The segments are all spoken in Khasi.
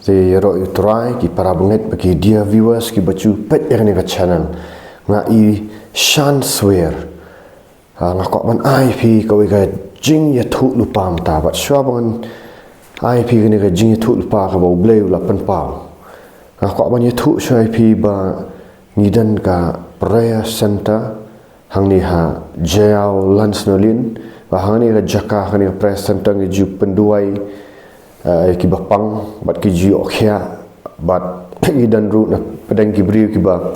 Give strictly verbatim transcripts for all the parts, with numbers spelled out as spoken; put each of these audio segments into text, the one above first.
Te ïaroh ïa u Trai, ki para bangeit bad ki dear viewers kiba ju peit ïa kane ka channel. Nga i shan swer. Ah, nga kwah ban ai phi kawei ka jingïathuhlypa mynta. Bad shuwa ba ngan ai phi kane ka jingïathuhlypa kaba U Blei u la pynpaw, nga kwah ban ïathuh shuwa ïa phi ba ngi don ka prayer center hangne ha Jaïaw Lansonalane, ba hangne ka jaka, hangne ka prayer center ngi ju pynduwai, eh, kiba pang bad ki ju ïoh khiah, bad ngi don ruh na pdeng ki briew kiba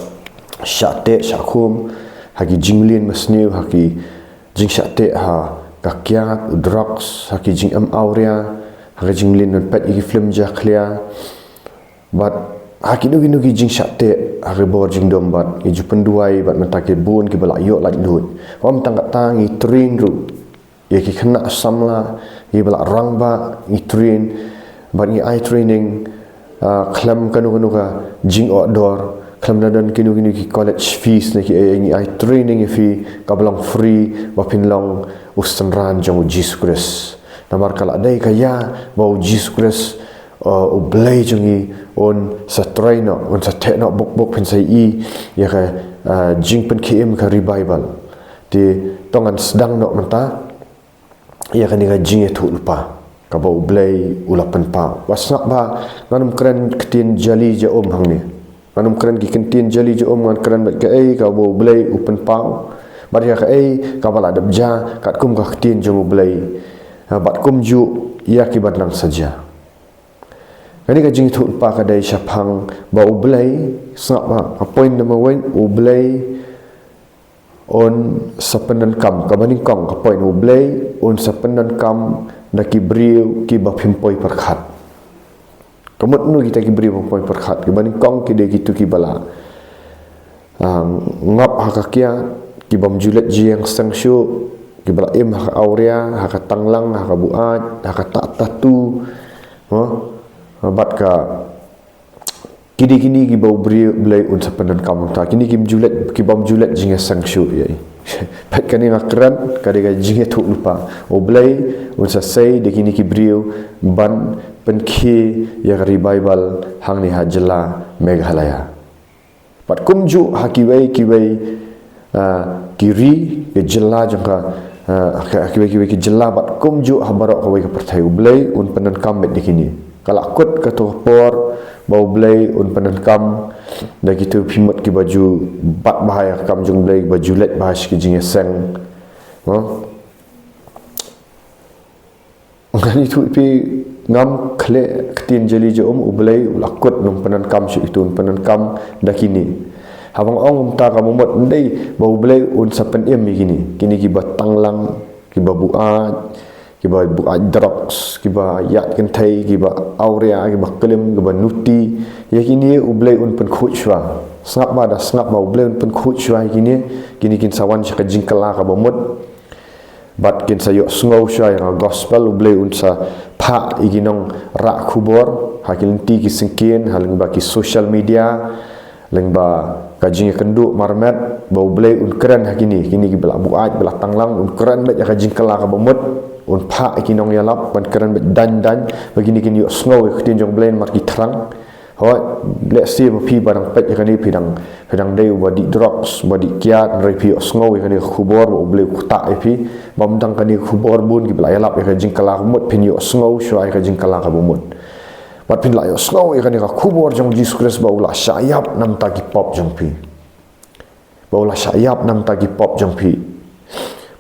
shah teh shah khum ha ki jingmlien masniew, ha ki jingshah teh ha ka kiad, u drugs, ha ki jingim awria, ha ki jingmlien ban peit ïa ki film jakhlia. Bad ha kino kino ki jingshah teh ha ki bor jingdum, bad ngi ju pynduwai bad mynta ki bun kiba la ïoh laitluid. Ym tang katta, ngi train ruh ïa ki khynnah samla, kiba la rangbah, ngi train bad ngi ai training, ah, khlem kano kano ka jingoh dor, khlem da don kino kino ki college fees ne ki ei ei, ngi ai training ïa phi kaba long free ba phin long u synran jong U Jisu Khrist. Namar ka la dei ka ïa ba U Jisu Khrist, uh, U Blei jong ngi un sa trei noh, un sa theh noh buk buk, phin sa ïohi ïa ka, uh, jingpynkhie im, ka revival. Te to ngan sdang noh mynta ïa kane ka jingïathuhlypa kaba U Blei u la pynpaw. Wat sngap ba ngan ym kren ktien jali ja um hangne. Ngan ym kren ki ktien jali ja um, ngan kren beit kaei kaba U Blei u pynpaw, bad ïa kaei kaba la dep jia katkum ka ktien jong U Blei, ah, bad kumjuh ïa kiba dang sa jia. Kane ka jingïathuhlypa ka dei shaphang ba U Blei, sngap ba, ka point number one, U Blei un sa pyndonkam, kaba nyngkong, ka point, U Blei un sa pyndonkam da ki briew kiba phim poi pyrkhat. Ka mut nu kita ki briew phim poi pyrkhat? Kaba nyngkong ki dei kito kiba la, ah, ngop ha ka kiad, kibym ju leit jingïaseng shuh, kiba la im ha ka awria, ha ka tanglang, ha ka buaid, ha ka ta-, tattoo, ha? Bad ka, kine, kine kiba U Blei, Blei un sa pyndonkam mynta. Kine kim ju leit, kibym ju leit jingïaseng shuh ïa. Bad kane nga kren ka dei ka jingïathuhlypa. U Blei un sa sei da kine ki briew ban pynkhie ïa ka revival hangne ha jylla Meghalaya. Bad kumjuh ha kiwei kiwei, ah, ki ri, ki jylla jong ka, ah, ha kiwei kiwei ki jylla, bad kumjuh ha baroh kawei ka pyrthei, U Blei un pyndonkam beit da kine. Ka la kut kato ka por ba U Blei un pyndonkam da kito, phi mut, kiba ju bat bha ïa ka kam jong U Blei, ba ju leit bha sha ki jingïaseng. Ha? Ngan ïathuh ïa phi, ngam khleh ktien jali ja um, U Blei u la kut, um pyndonkam shuh ïa kito, un pyndonkam da kine. Haba nga ong kumta, kaba mut ym dei ba U Blei un sa pynim ïa kine. Kine kiba tanglang, kiba buaid, kiba buaid drugs, kiba ïaid kynthei, kiba awria, kiba klim, kiba nuti, ïa kine U Blei un pynkhuid shuwa. Sngap ba, da sngap ba, U Blei un pynkhuid shuwa ïa kine. Kine kin sa wan sha ka jingkylla kaba mut. Bad kin sa ïohsngew shuwa ïa ka gospel, U Blei un sa phah ïa ki nongrah khubor ha ki lynti ki syngkien, ha lyngba ki social media, lyngba ka jingïakynduh marmet, ba U Blei un kren ha kine, kine kiba la buaid, ba la tanglang, un kren beit ïa ka jingkylla kaba mut, un phah ïa ki nongïalap ban kren beit daiñ daiñ, ba kine kin ïohsngew ïa ka ktien jong U Blei namar ki thrang. Hooid, lehse ba phi ba dang peit ïa kane, phi dang, phi dang dei uba dih drugs, uba dih kiad, hynrei phi ïohsngew ïa kane ka khubor ba U Blei u ktah ïa phi. Bym tang kane ka khubor, bun kiba la ïalap ïa ka jingkylla kaba mut, phin ïohsngew shuwa ïa ka jingkylla kaba mut. Bad phin la ïohsngew ïa kane ka khubor jong U Jisu Khrist ba u la shah ïap na ka bynta ki pop jong phi. Ba u la shah ïap na ka bynta ki pop jong phi.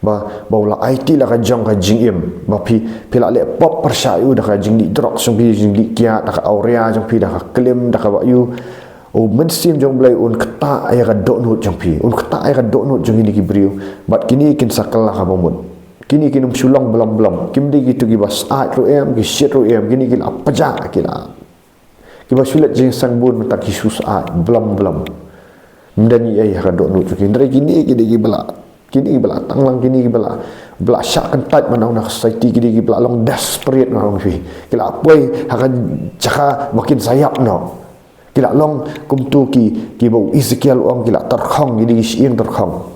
Ba, ba u la aiti la ka jong ka jingim. Ba phi, phi la leh pop pyrshah ïa u da ka jingdih drugs jong phi, jingdih kiad, da ka awria jong phi, da ka klim, da kaba ïoh. U Mynsiem jong U Blei un ktah ïa ka dohnud jong phi. Un ktah ïa ka dohnud jong kine ki briew. Bad kine kin sa kylla kaba mut. Kine kin ym shu long blom blom. Kim dei kito kiba syaid ruh em, ki shit ruh em. Kine ki la pjah, ki la Kiba shu leit jingïaseng bun mynta ki shu syaid blom blom. Ym don ei ei ha ka dohnud jong ki. Hynrei kine ki dei kiba la, kine kiba la tanglang, kine kiba la, ba la shah kyntait ban ong na ka society, kine kiba la long desperate ban ong phi. Ki la poi ha ka jaka ba kin sa ïap noh. Ki la long kumto ki, kiba u Ezekiel u ong ki la tyrkhong, ki dei ki shyieng tyrkhong.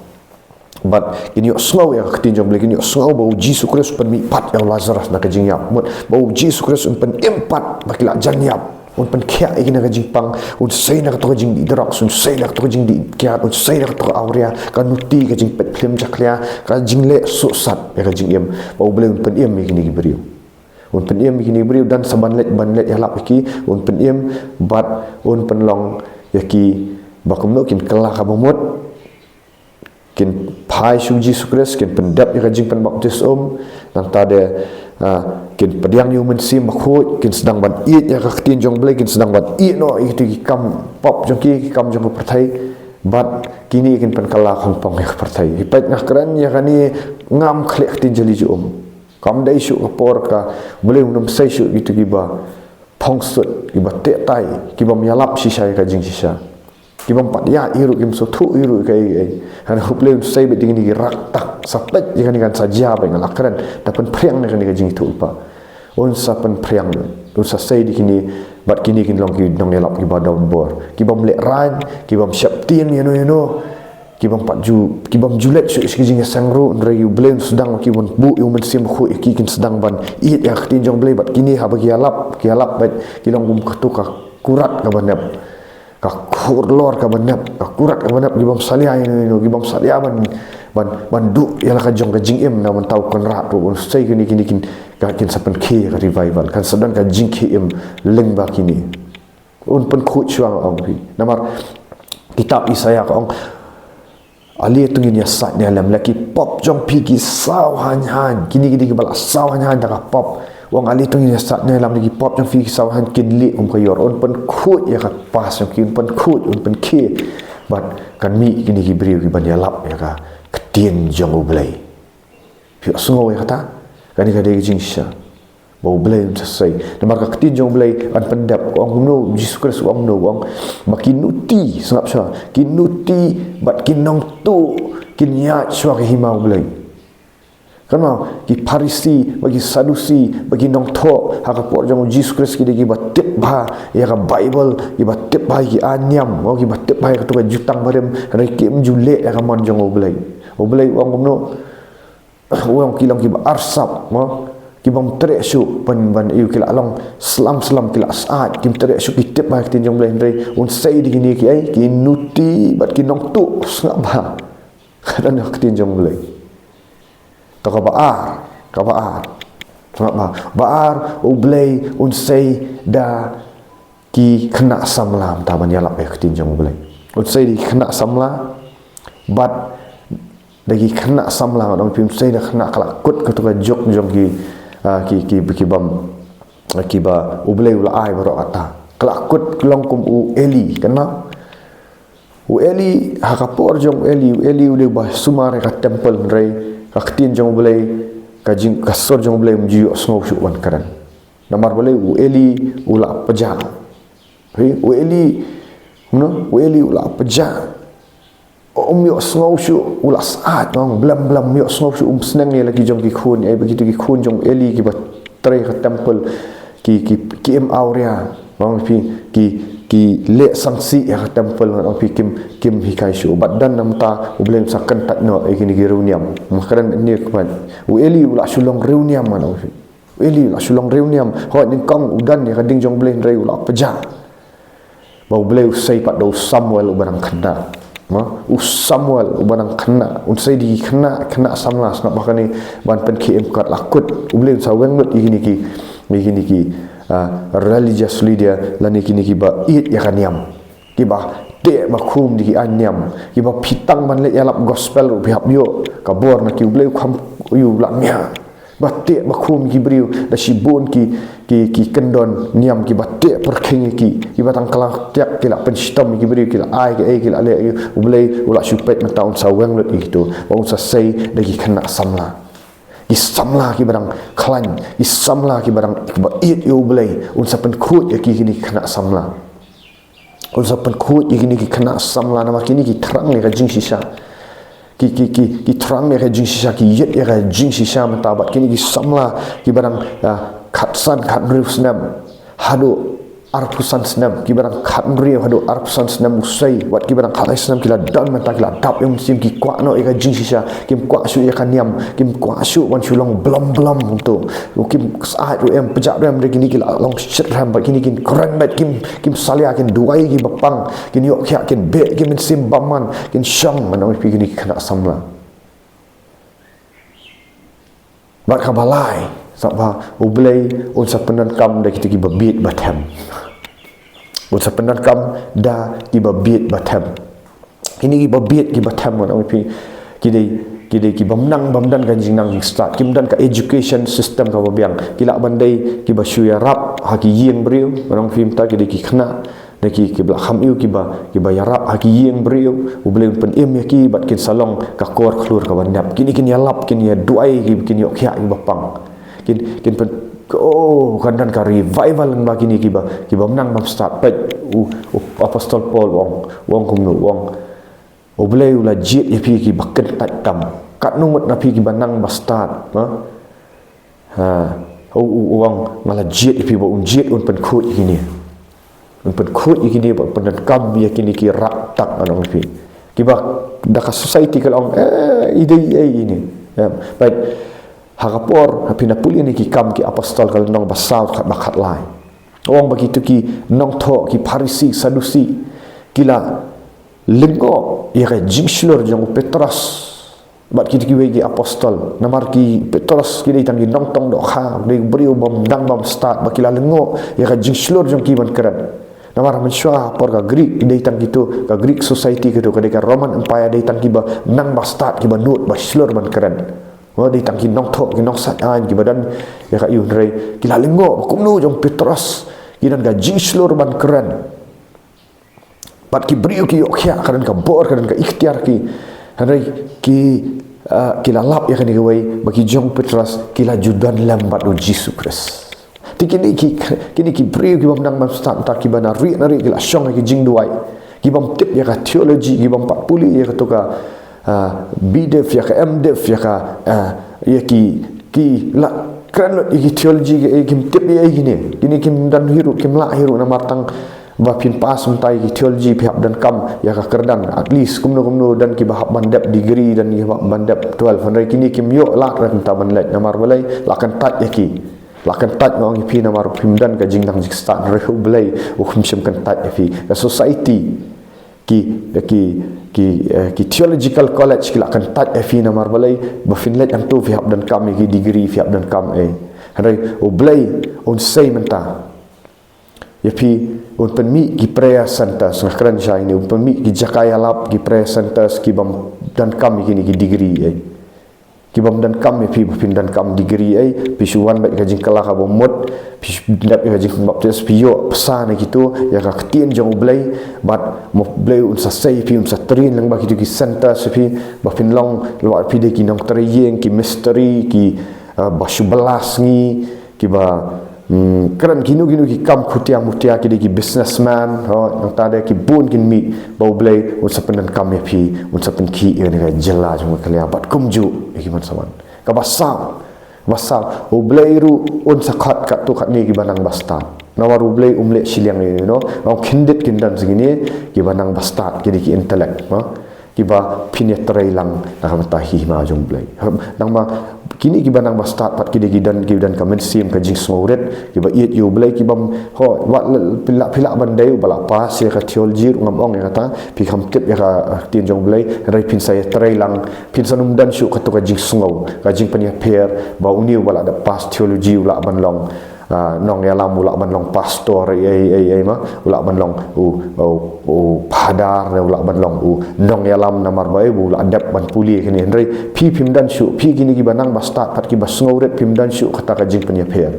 Bad kin ïohsngew ïa ka ktien jong U Blei, kin ïohsngew ba U Jisu Khrist u pynmihpat ïa u Lazarus na ka jingïap. Mut ba U Jisu Khrist un pynim pat ba ki la jan ïap. Un pynkhiah ïa kine ka jingpang, un sei na kato ka jingdih drugs, un sei na kato ka jingdih kiad, un sei na kato ka awria, ka nuti, ka jingpeit phlim jakhlia, ka jingleh suhsat ïa ka jingim. Ba U Blei un pynim ïa kine ki briew. Un pynim ïa kine ki briew, don sa ban leit, ban leit ïalap ïa ki, un pynim, bad un pynlong ïa ki ba kumno kin kylla kaba mut, kin phai sha U Jisu Khrist, kin pyndep ïa ka jingpynbaptis um, nangta de, ah, kin pdiang ïa U Mynsiem Bakhuid, kin sdang ban ïeit ïa ka ktien jong U Blei, kin sdang ban ïehnoh ïa kito ki kam pop jong ki, ki kam jong ka pyrthei, bad kine kin pynkylla khongpong ïa ka pyrthei. Hynrei nga kren ïa kane ngam khleh ktien jali jong um. Kam dei shuh ka por ka U Blei un ym sei shuh ïa kito kiba phongsut, kiba teh tai, kibym ïalap shisha ïa ka jingshisha. Kibym pat ïa ïa ruh, kim sngewthuh ïa ruh ïa kaei kaei. Hynrei U Blei un sei beit ïa kine ki raktak, sa peit ïa kane kan sa jia beit, nga la kren, da pynphriang ïa kane ka jingithuhlypa. Un sa pynphriang, un sa sei ïa kine, bad kine kin long ki nongïalap kiba don bor. Kibym lehraiñ, kibym sheptieng ïano ïano. Kibym pat ju, kibym ju leit shuh sha ki jingïaseng ruh, hynrei U Blei un sdang ïa ki ban buh ïa U Mynsiem Bakhuid ïa ki, kin sdang ban ïeit ïa ka ktien jong U Blei, bad kine haba ki ïalap, ki ïalap beit, ki long kum kato ka kurat kaba nep. Ka khur lor kaba nep, ka kurat kaba nep, kibym salia ïano ïano, kibym salia ban, ban, ban duh ïa la ka jong ka jingim na bynta U Kynrad ruh, un sei kine, kine kin, ka, kin sa pynkhie ïa ka revival, kan sa don ka jingkhie im lyngba kine. Un pynkhuid shuwa, nga ong ïa phi. Namar kitab Isaïah ka ong, ale to ngin ïasaid ïalem, la ki pop jong phi ki saw haiñ haiñ, kine ki dei kiba la saw haiñ haiñ da ka pop. U ong ale to ngin ïasaid ïalem, la ki pop jong phi ki saw haiñ, kin lieh kum ka ïor. Un pynkhuid ïa ka past jong ki, un pynkhuid, un pynkhuid. Bad kan mih kine ki briew kiban ïalap ïa ka ktien jong U Blei. Phi ïohsngew ïa kata? Kane ka dei ka jingshisha ba U Blei un sa sei. Namar ka ktien jong U Blei yn pyndep, ka ong kumno, U Jisu Khrist u ong kumno, u ong ba ki nuti, sngap shuwa, ki nuti bad ki nongtuh kin ïaid shuwa ka hima U Blei. Kynmaw, ki Pharisi bad ki Sadusi bad ki nongthoh ha ka por jong U Jisu Khrist ki dei kiba tip bha ïa ka Baibl, kiba tip bha ïa ki aiñ niam, kiba tip bha ïa kato ka Jutang Barim, hynrei kim ju leh ïa ka mon jong U Blei. U Blei u ong kumno? U ong ki long kiba arsap, mo? Kibym treh shuh ban, ban ïoh, ki la long slem slem, ki la syaid, kim treh shuh, ki tip bha ïa ka ktien jong U Blei, hynrei un sei da kine kiei, ki nuti bad ki nongtuh, sngap bha. Kata ka ktien jong U Blei. To kaba ar, kaba ar. Sngap bha. Ba ar, U Blei un sei da ki khynnah samla mynta ban ïalap ïa ka ktien jong U Blei. Un sei da ki khynnah samla, bad da ki khynnah samla, ngan ong ïa phi, un sei da khynnah, ka la kut kato ka juk jong ki, ah, ki, ki, kibym, kiba U Blei u la ai baroh kata. Ka la kut, ka long kum u Eli, kynmaw? U Eli, ha ka por jong u Eli, u Eli u dei uba sumar ïa ka temple, hynrei ka ktien jong U Blei, ka jing, ka sur jong U Blei um ju ïohsngew shuh ban kren. Namar balei? U Eli u la pjah. Hei, u Eli, no, u Eli u la pjah. Um ïohsngew shuh, u la syaid, ngan ong, blem, blem, um ïohsngew shuh, um sneng ïa la ki jong ki khun, eh, ba kito ki khun jong u Eli kiba trei ha ka temple, ki, ki, ki im awria, ngan ong ïa phi, ki, ki leh sangsi ha ka temple, ngan ong ïa phi, kim, kim hikai shuh. Bad don namar ta U Blei un sa kyntait noh ïa kine ki riewniam. Nga kren ne kumne, u Eli u la shu long riewniam, ngan ong ïa phi. U Eli u la shu long riewniam. Hooid, nyngkong u don ïa ka ding jong U Blei, hynrei u la pjah. Ba U Blei u sei pat da u Samuel uba dang khynnah. Mo? U Samuel uba dang khynnah. Un sei da ki khynnah, khynnah samla, sngap bha kane, ban pynkhie im, ka la kut. U Blei un sa weng lut ïa kine ki, ïa kine ki, ah, religious leader lane kine kiba ïeit ïa ka niam. Kiba teh ba khum da ki aiñ niam. Kiba phi tang ban leit ïalap gospel ruh phi hap ïoh ka bor na ki, U Blei u kham ïoh, u la mih. Ba teh ba khum ki briew, da shibun ki, ki, ki kyndon niam kiba teh pyrkhing ïa ki, kiba tang kylla tiak ki la pynshitom ïa ki briew, ki la ai kaei, ki la leh, U Blei u la shu peit mynta un sa weng lut ïa kito, ba un sa sei da ki khynnah samla. Ki samla kiba dang khlaiñ, ki samla kiba dang, kiba ïeit ïa U Blei, un sa pynkhuid ïa ki, kine ki khynnah samla. Un sa pynkhuid ïa kine ki khynnah samla namar kine ki thrang ïa ka jingshisha. Ki, ki, ki, ki thrang ïa ka jingshisha, ki ïeit ïa ka jingshisha mynta, bad kine ki samla kiba dang, ah, khatsan khathynriew snem haduh arphew san snem, kiba dang khathynriew haduh arphew san snem u sei, wat kiba dang khatlai snem ki la don mynta, ki la dap ïa u mynsiem, ki kwah noh ïa ka jingshisha, kim kwah shuh ïa ka niam, kim kwah shuh ban shu long blom blom kumto. Kim syaid ruh em, pjah ruh em, de kine ki la long shitrhem bad kine kin kren bad kim, kim salia, kin duwai kiba pang, kin ïoh khiah, kin beh ki mynsiem bymman, kin shong, ngan ong ïa phi, kine ki khynnah samla. Bad kaba lai, sngap bha, U Blei un sa pyndonkam da kita kiba bieit ba them. Un sa pyndonkam da kiba bieit ba them. Kine kiba bieit kiba them, ngan ong ïa phi, ki dei, ki dei ki bym nang, bym don ka jingnang jingstad, kim don ka education system kaba biang. Ki lah ban dei kiba shu ïarap ha ki ïing briew, ngan ong ïa phi, mynta ki dei ki khynnah, da ki, kiba la kham ïoh, kiba, kiba ïarap ha ki ïing briew, U Blei un pynim ïa ki bad kin sa long ka kor khlur kaba nep. Kine kin ïalap, kin ïaduwai, ki, kin ïoh khiah kiba pang. Kin, kin pyn, oh, kan don ka revival lyngba kine kiba, kibym nang bym stad. Peit, u, u apostol Paul u ong, u ong kumno, u ong, U Blei u la jied ïa phi kiba kyntait tam. Katno ngut na phi kiba nang ba stad, ha? Ha, u, u, u ong, nga la jied ïa phi, ba un jied, un pynkhuid ïa kine. Un pynkhuid ïa kine, ba pyndonkam ïa kine ki raktak, ngan ong ïa phi. Kiba da ka society ka la ong, eh, i dei, eh, ine. Ya, peit, ha ka por, ha, phin da pule ïa kine ki Kam ki Apostol ka lynnong ba saw, khat ba khatlai. U ong ba kito ki nongthoh, ki Pharisi, Sadusi, ki la lyngngoh ïa ka jingshlur jong u Petros bad kito kiwei ki apostol. Namar ki Petros ki dei tang ki nongtong dohkha, dei briew bym nang bym stad, ba ki la lyngngoh ïa ka jingshlur jong ki ban kren. Namar mynshuwa por ka Greek, ki dei tang kito, ka Greek society kito, ka dei ka Roman Empire, dei tang kiba nang ba stad, kiba nud ba shlur ban kren. Wa, dei tang ki nongthoh, ki nongsaid aiñ, kiba don ïa ka ïu, hynrei ki la lyngngoh ba kumno jong u Petros, ki don ka jingshlur ban kren. Bad ki briew ki ïoh khiah, ka don ka bor, ka don ka iktiar ki. Hynrei ki, ah, ki la lap ïa kane kawei, ba ki jong u Petros, ki la ju don lem bad u Jisu Khrist. Te kine ki, kine ki briew kibym nang bym stad, ta kiba na rieh na rieh ki la shong ïa ki jingduwai. Kibym tip ïa ka theology, kibym pat pule ïa kato ka, ah, B.Div, ïa ka M.Div, ïa ka, ah, ïa ki, ki la kren lut ïa ki theology, ïa kim tip ïa kine. Kine kim don hi ruh, kim lah hi ruh, namar tang ba phin pass mynta ïa ki theology phi hap donkam ïa ka kyrdan, at least kumno kumno don kiba hap ban dep degree, don kiba hap ban dep twelve. Hynrei kine kim ïoh lad re mynta ban leit, namar balei? La kyntait ïa ki. La kyntait, nga ong ïa phi, namar phim don ka jingnang jingstad, hynrei U Blei u kham shym kyntait ïa phi. Ka society, ki, ki, ki, eh, ki theological college ki la kyntait ïa phi, namar balei? Ba phin leit hangto phi hap donkam ïa ki degree, phi hap donkam, eh. Hynrei U Blei un sei mynta ïa phi, un pynmih ki prayer centers, nga kren shai ne, un pynmih ki jaka ïalap, ki prayer centers, kibym donkam ïa kine ki degree, eh. Kibym donkam ïa phi ba phin donkam degree, eh, phi shu wan bad ka jingkylla kaba mut, phi shu dep ïa ka jingbaptis, phi ïoh bsa na kito, ïa ka ktien jong U Blei, bad ma U Blei un sa sei ïa phi, un sa train lyngba kito ki centers ïa phi, ba phin long, lada phi dei ki nongtrei ïing, ki mistri, ki, ah, ba shu bylla sngi, kiba, hmm, kren kino kino ki kam khutia mutia, ki dei ki businessman, ho, nangta de ki bun kin mih, ba U Blei un sa pyndonkam ïa phi, un sa pynkhih ïa kane ka jylla jong Meghalaya bad kumjuh ïa ki man sa man. Kaba saw, kaba saw, U Blei ruh un sa khot katto katne kiba nang ba stad. Namar U Blei um leh shiliang ïa kine, no? Ong khyndiat kin don sa kine kiba nang ba stad, ki dei ki intellect, no? Kiba phin ïatreilang na ka bynta ka hima jong U Blei. Namar kine kiba nang ba stad pat ki dei ki don, ki don ka mynsiem ka jingsngewrit, kiba ïeit ïa U Blei, kibym, ho, wat la, phi lah, phi lah ban dei uba la pass ïa ka theology ruh, ngam ong ïa kata, phi kham tip ïa ka, eh, ktien jong U Blei, hynrei phin sa ïatreilang, phin sa nym don shuh kato ka jingsngew, ka jingpynïapher, ba une uba la dep pass theology u lah ban long, ah, nongïalam, u lah ban long pastor, ei, ei, ei, ei, ma, u lah ban long u, u, u phadar, u lah ban long u nongïalam, namar ba, eh, u lah dep ban pule kine. Hynrei phi phim don shuh, phi kine kiba nang ba stad pat, kiba sngewrit, phim don shuh kata ka jingpynïapher.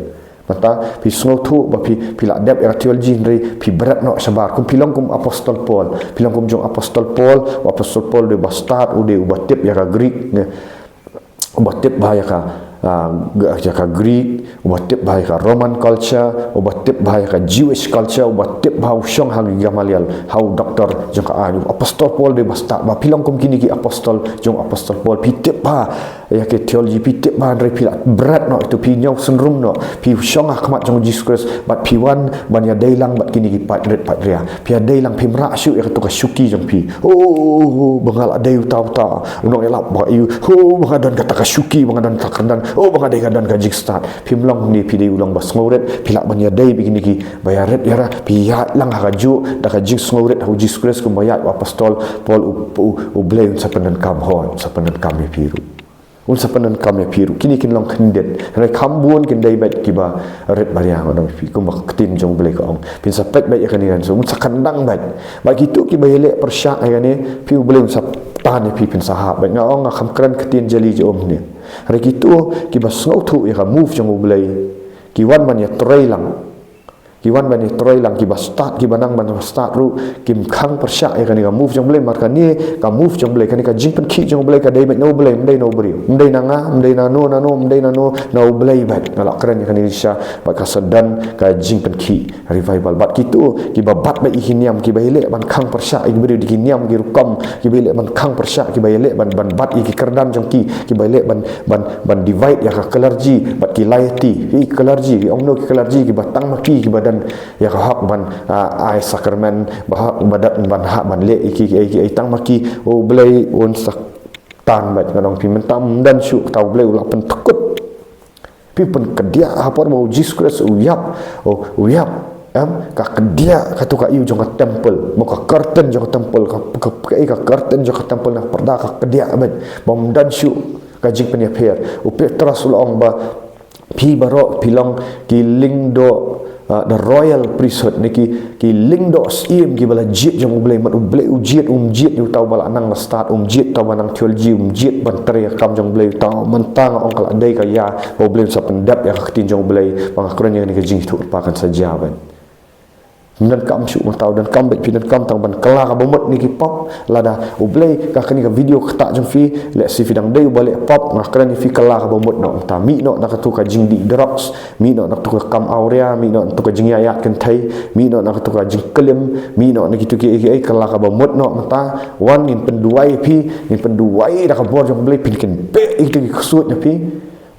Mynta phi sngewthuh ba phi, phi lah dep ïa ka theology, hynrei phi bret noh shabar. Kum phi long kum apostol Paul, phi long kum jong apostol Paul, u apostol Paul u dei uba stad, u dei uba tip ïa ka Greek, ne. Uba tip bha ïa ka, ah, ga, ïa ka Greek, uba tip bha ïa ka Roman culture, uba tip bha ïa ka Jewish culture, uba tip bha u shong ha Gamaliel, ha u doktor jong ka aiñ. Apostol Paul dei ba stad bha, phi long kum kine ki apostol jong apostol Paul, phi tip bha ïa ki theology, phi tip bha, hynrei phi la bret noh, ïa tu phi ñiew synrum noh, phi shong ha khmat jong u Jisu Khrist, bad phi wan ban ïadei lang bad kine ki paidbah paidria. Phi ïadei lang, phim rah shuh ïa katu ka shuki jong phi. Oh, ba nga la dei uta uta u nongïalap ba ïoh. Oh, ba nga don kata ka shuki, ba nga don kata ka kyrdan. Oh, ba nga dei, nga don ka jingstad. Phim long ne, phi dei u long ba sngewrit, phi lah ban ïadei bad kine ki ba ïarit ïarap, phi ïaid lang ha kajuh da ka jingsngewrit ha u Jisu Khrist kumba ïaid u apostol Paul. U, u, U Blei un sa pyndonkam, hooid, un sa pyndonkam ïa phi ruh. Un sa pyndonkam ïa phi ruh. Kine kin long khyndiat. Hynrei kham bun kin dei beit kiba rit ba riang, ong phi, kumba ka ktien jong U Blei ka ong. Phin sa peit beit ïa kane kan, so un sa kyndang beit. Bad kito kiba ïaleh pyrshah ïa kane, phi, U Blei un sa tan ïa phi, phin sa hap beit. Nga ong, nga kham kren ktien jali jong um ne. Hynrei kito kiba sngewthuh ïa ka move jong U Blei, ki wan ban ïatrei lang. Ki wan ban ïatrei lang, kiba stad, kiba nang ban stad ruh, kim khang pyrshah ïa kane ka move jong U Blei, namar kane ka move jong U Blei, kane ka jingpynkhih jong U Blei ka dei beit na U Blei, ym dei na u briew. Ym dei na nga, ym dei na no, na no, ym dei na no, na U Blei beit. Nga la kren ïa kane shisha, bad ka sa don ka jingpynkhih revival. Bad kito kiba bat beit ïa ki niam, kiba ïaleh ban khang pyrshah ïa ki briew da ki niam ki rukom, kiba ïaleh ban khang pyrshah, kiba ïaleh ban, ban bat ïa ki kyrdan jong ki, kiba ïaleh ban, ban, ban divide ïa ka clergy bad ki laity. Ki clergy, ki ong no, ki clergy kiba tang ma ki, kiba don ïa ka hok ban, ah, ai sakramen, ba hok ba don ban hap ban leh ïa ki, ïa ki, ïa ki tang ma ki. U Blei un sa tan beit, nga ong phi, mynta ym don shuh, uta U Blei u la pynthikut. Phi, pynkyndiah ha por ba u Jisu Khrist u ïap, u, u ïap. Em, ka kyndiah katu ka ïew jong ka temple, mo, ka curtain jong ka temple, ka, ka, ka, ka curtain jong ka temple na pyrda ka kyndiah beit, ba ym don shuh ka jingpynïapher. U Petros u la ong ba phi baroh phi long ki lyngdoh, ah, the royal priesthood, ne ki, ki lyngdoh syiem kiba la jied jong U Blei, namar U Blei u jied, um jied ïa uta uba la nang la stad, um jied uta uba nang theology, um jied ban trei ïa ka kam jong U Blei. Uta mynta nga ong ka la dei ka ïa ba U Blei un sa pyndep ïa ka ktien jong U Blei, ba nga kren ïa kane ka jingïathuhlypa kan sa jia beit. Ym donkam shuh mynta, u donkam beit, phi donkam tang ban kylla kaba mut na ki pop. Lada U Blei, ka kane ka video kata jong phi, lehse phi dang dei uba leh pop, nga kren ïa phi, kylla kaba mut noh mynta. Mih noh na katu ka jingdih drugs, mih noh na katu ka kam awria, mih noh na katu ka jingïaid kynthei, mih noh na katu ka jingklim, mih noh na kitu ki ei ki ei, kylla kaba mut noh mynta. Wan ngin pynduwai ïa phi, ngin pynduwai da ka bor jong U Blei, phin kynbeh ïa kitu ki ksuid na phi.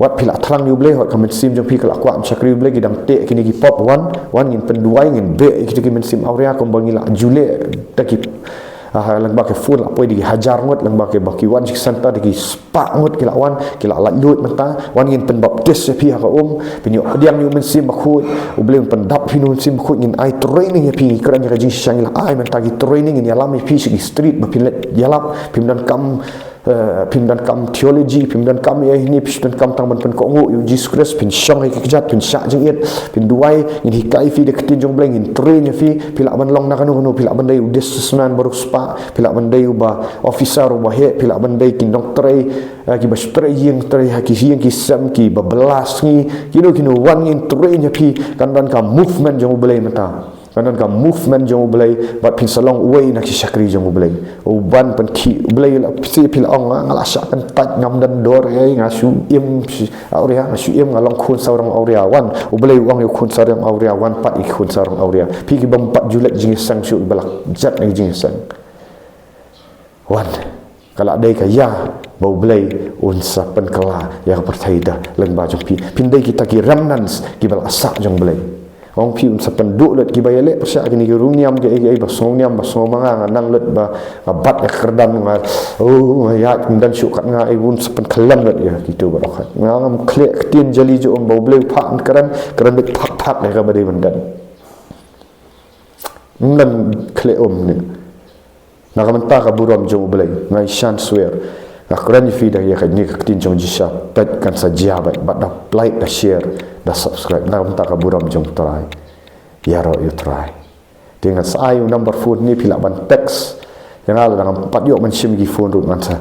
Wat phi la thrang ïa U Blei, wat ka mynsiem jong phi ka la kwah ban shakri U Blei, ki dang teh kine ki pop, wan, wan ngin pynduwai, ngin beh ïa kitu ki mynsiem awria kumba ngi la ju leh da ki, ah, lyngba ki phone la poi da ki hajar ngut, lyngba ki ba ki wan sha ki center da ki spah ngut ki la wan, ki la laitluid mynta. Wan ngin pynbaptis ïa phi ha ka um, phin ïoh pdiang ïa u Mynsiem Bakhuid, U Blei un pyndap ïa phi na u Mynsiem Bakhuid, ngin ai training ïa phi, ngi kren ïa ka jingshisha, ngi la ai mynta ki training, ngin ïalam ïa phi sha ki street ba phin leit ïalap, phim donkam eh, phim donkam theology, phim donkam ïa ine, phim donkam tang ban pynkohnguh ïa u Jisu Khrist, phin shong ha ki kjat, phin shah jingit, phin duwai, ngin hikai ïa phi da ka ktien jong U Blei, ngin train ïa phi, phi lah ban long na kano kano, phi lah ban dei u businessman ba riewspah, phi lah ban dei uba officer uba heh, phi lah ban dei ki nongtrei, eh, kiba shu trei ïing trei ha ki ïing ki sem, kiba bylla sngi, kino kino, wan ngin train ïa phi, kan don ka movement jong U Blei mynta. Kan don ka movement jong U Blei, bad phin sa long uwei na ki shakri jong U Blei. U ban pynkhih, U Blei la phi, phi la ong, nga la shah kyntait, ngam don dor ei, nga shu im shi awria, nga shu im, nga long khun sarong awria, wan. U Blei u ong ïa u khun sarong awria, wan pat ïa ki khun sarong awria. Phi ki bym pat ju leit jingïaseng shuh, ba la jat na ki jingïaseng. Wan, ka la dei ka ïa ba U Blei un sa pynkylla ïa ka pyrthei da lyngba jong phi. Phin dei kita ki remnants kiba la sah jong U Blei. Ong phi, un sa pynduh lut kiba ïaleh pyrshah kine ki riewniam ki ei ki ei, ba sngewniam ba sngewmanga, nga nang lut ba nga bat ïa ka kyrdan, nga, oh, nga ïaid ym don shuh kat nga ei, un sa pynkhyllem lut ïa kito baroh kat. Nga ngam khleh ktien jali jong um, ba U Blei u phah ban kren, kren beit phak phak ïa kaba dei ban don. Ym don khleh um ne. Na ka bynta ka burom jong U Blei, nga ïashan swear, nga kren ïa phi da ïa kane ka ktien jong Jisu, peit kan sa jia beit, bad da like, da share, da subscribe, na ka bynta ka burom jong U Trai. Ïaroh ïa U Trai. Te ngan sa ai u number phone ne, phi lah ban text ïa nga lada ngam pat ïoh ban shim ïa ki phone ruh, ngan sa,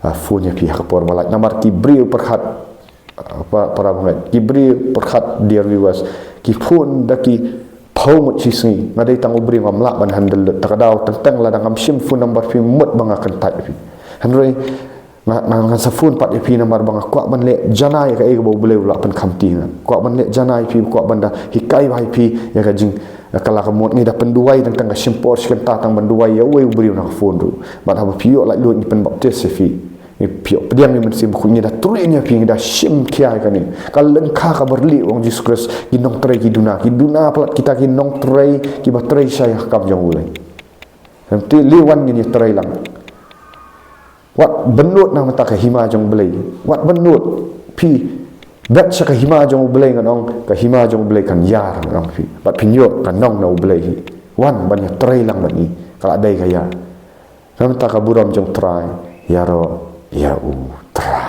ah, phone ïa phi ha ka por ba lait. Namar ki briew pyrkhat, ah, pa-, para bangeit, ki briew pyrkhat, dear viewers, ki phone da ki phew ngut shi sngi, nga dei tang u briew, ngam lah ban handle lut. Ta ka daw teng teng lada ngam shim phone number phi, mut ba nga kyntait phi. Hynrei Nga, nga, ngan sa phone pat ïa phi namar ba nga kwah ban leh janai ïa kaei kaba U Blei u la pynkhamti ïa nga. Kwah ban leh janai ïa phi, kwah ban da hikai bha ïa phi ïa ka jing, ïa ka la ka mut ngi da pynduwai tang tang ka shim por shi kynta tang ban duwai ïa uwei u briew na ka phone ruh. Bad haba phi ïoh laitluid ngi pynbaptis ïa phi. Ngi phi ïoh pdiang ïa U Mynsiem Bakhuid, ngi da trei ïa phi, ngi da shim khia ïa kane. Ka lyngkha kaba rlih u ong Jisu Khrist, ki nongtrei ki duna, ki duna palat kita ki nongtrei kiba trei shai ha ka kam jong U Blei. Te lei wan ngin ïa trei lang. Wat bynnud na ka bynta ka hima jong U Blei. Wat bynnud. Phi bet sha ka hima jong U Blei, ngan ong ka hima jong U Blei kan ïar, ngan ong phi. Bad phin ïoh ka nong na U Blei hi. Wan ban ïa trei lang bad ngi. Ka la dei ka ïa. Na ka bynta ka burom jong U Trai, ïaroh ïa U Trai.